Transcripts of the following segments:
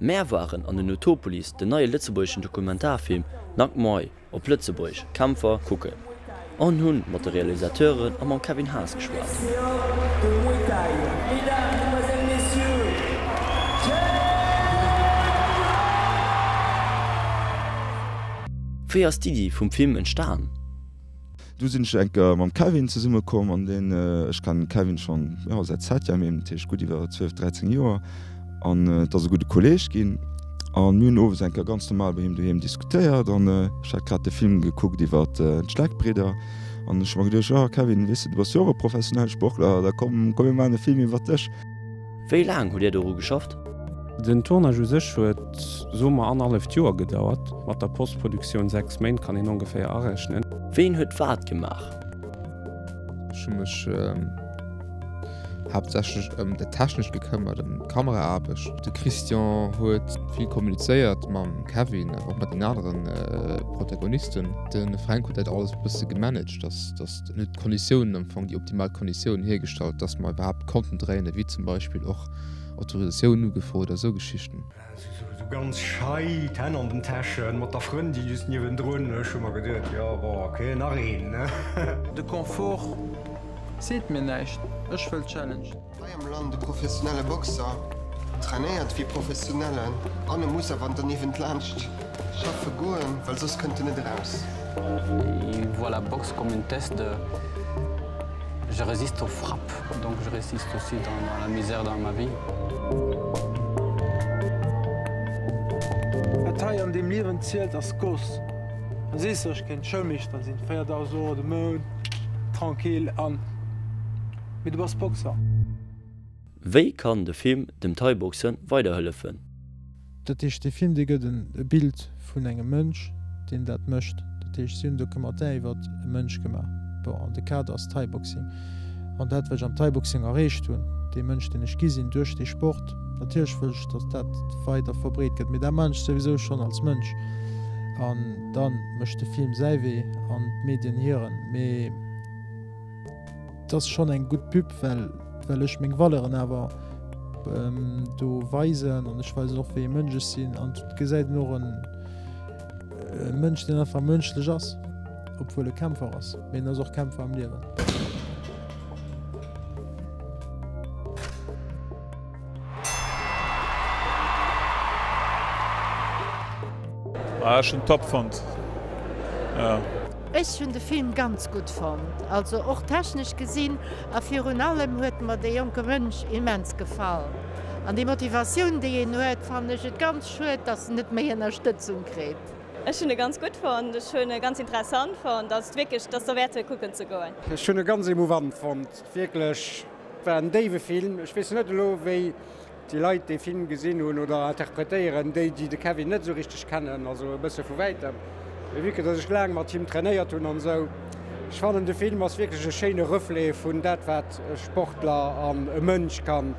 Mär waren an den Utopolis den neie lëtzebuergeschen Dokumentarfilm Nak Muay op Lëtzebuergesch, Kämpfer kucken an hunn mat de Realisateuren a mam Kevin Haas geschwat. Wéi ass d'Iddi vum Film entstan? Du sinn ech enker mam Kevin zesumme komm an deen, ech kennen den Kevin schonn, jo, säit Septième eben, dat heescht gutt iwwer 12, 13 Joer an et ass e gudde Kolleeg ginn. An mir hunn owes enker ganz normal bei him doheem diskutéiert an ech hat grad de Film gekuckt iwwer d'Schleck-Bridder an ech hu mer geduecht, jo Kevin, weess de, du bass jo och e professionelle Sportler, da komm, komm mir maachen e Film iwwer dech. Wéi laang hutt Dir doru geschafft? Den Tournage u sech huet, soe mer, annerhalleft Joer gedauert. Mat der Postproduktioun 6 Méint kann een ongeféier arechnen. Ween huet wat gemaach? Ech hu mech haaptsächlech ëm dat Technescht gekëmmert, ëm d'Kameraaarbecht. De Christian huet vill kommunizéiert mam Kevin, awer och mat den aneren Protagonisten. De Fränk huet dat alles e bësse gemanagt, dass, dass en huet d'Konditiounen am Fong, déi optimal Konditiounen hiergestallt, dass mer iwwerhaapt konnten dréinen, wéi zum Beispill och Autorisatiounen ugefrot a sou Geschichten. Sou ganz schei, d'Hänn an den Täschen, mat der Frëndin just niewendrun. Ech hu mer geduet, jo bon, ok, nach een, ne? De Confort seet mir näischt, ech wëll Challenge. Hei am Land e professionelle Boxer, trainéiert wéi e Professionellen an e muss awer doniewent laanscht schaffe goen, well soss kënnt en net eraus. Il voit la boxe comme un test de je résiste aux frappes, donc je résiste aussi dans la misère dans ma vie. Wat hei an deem Liewen zielt ass Goss. Da sees de ech kéint Schoulmeeschter sinn, 4.000 Euro de Mount, tranquille an mee du bass Boxer. Wéi kann de Film dem Thai-Boxen weiderhëllefen? Dat heescht, dee Film, dee gëtt e Bild vun engem Mënsch, deen dat mécht. Dat heescht, si hunn en Documentaire iwwer e Mënsch gemaach. Bon, an de Kader ass Thai-Boxing. An dat, wat ech am Thai-Boxing erreecht hunn, dee Mënsch, deen ech gi sinn duerch dee Sport, natierlech wëll ech, datt dat weider verbreet gëtt. Mee dat maachen ech souwisou schonn als Mënsch. An da mécht de Film säi Wee an d'Medien hiren. Mee. Et ass schonn eng gutt Pub, well well ech meng Valeuren awer do weisen an ech weisen och wéi ee Mënsch ech sinn an et gesäit een och en e Mënsch deen einfach mënschlech ass, obwuel e Kämpfer ass, mee en ass och Kämpfer am Liewen. Ah ech hun top fonnt jo. Ech hunn de Film ganz gutt fonnt, also och technesch gesinn, a virun allem huet mer dee jonke Mënsch immens gefall an déi Motivatioun déi en huet, fannen ech et ganz schued, dass en net méi Ënnerstëtzung kritt. Ech hunn e ganz gutt fonnt, ech hunn e ganz interessant fonnt, also wierklech, et ass derwäert fir kucken ze goen. Ech hunn e ganz emouvant fonnt, wierklech. War en déiwe Film. Ech weess net elo wéi déi Leit dee Film gesinn hunn oder interpretéieren, déi déi de Kevin net esou richteg kennen, also e bësse vu wäitem. Mee vue que dass ech laang mat him trainéiert hunn an esou, ech fannen de Film ass wierklech e schéine Reflet vun dat wat e Sportler an e Mënsch kann,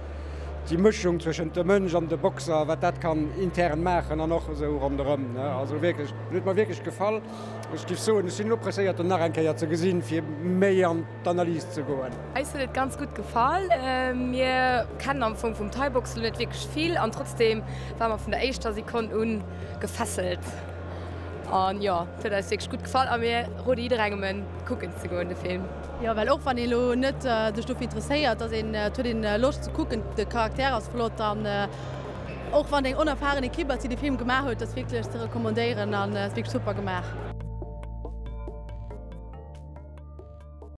déi Mëschung zwëschent dem Mënsch an de Boxer, wat dat kann intern maachen an och esou ronderëm. Also wierklech, en huet mer wierklech gefall. Ech géif soen, ech sinn elo presséiert en nach eng Kéier ze gesinn, fir méi an. d'Analyse ze goen. Eis huet et ganz gutt gefall. Mir kennen am Fong vum Thaiboxen net wierklech vill an trotzdem ware mer vun der éischter Sekonn un gefesselt. An jo, et huet eis wierklech gutt gefall a mir rode jidderengem en kucken ze goen de Film. Jo, well och wann ee lo net sech dofir interesséiert, ass een, et huet een Loscht ze kucken, de Charakter ass flott an och wann eng onerfahren Equipe ass déi de Film gemaach huet, ass wierklech ze recommandéieren an ass wierklech super gemaach.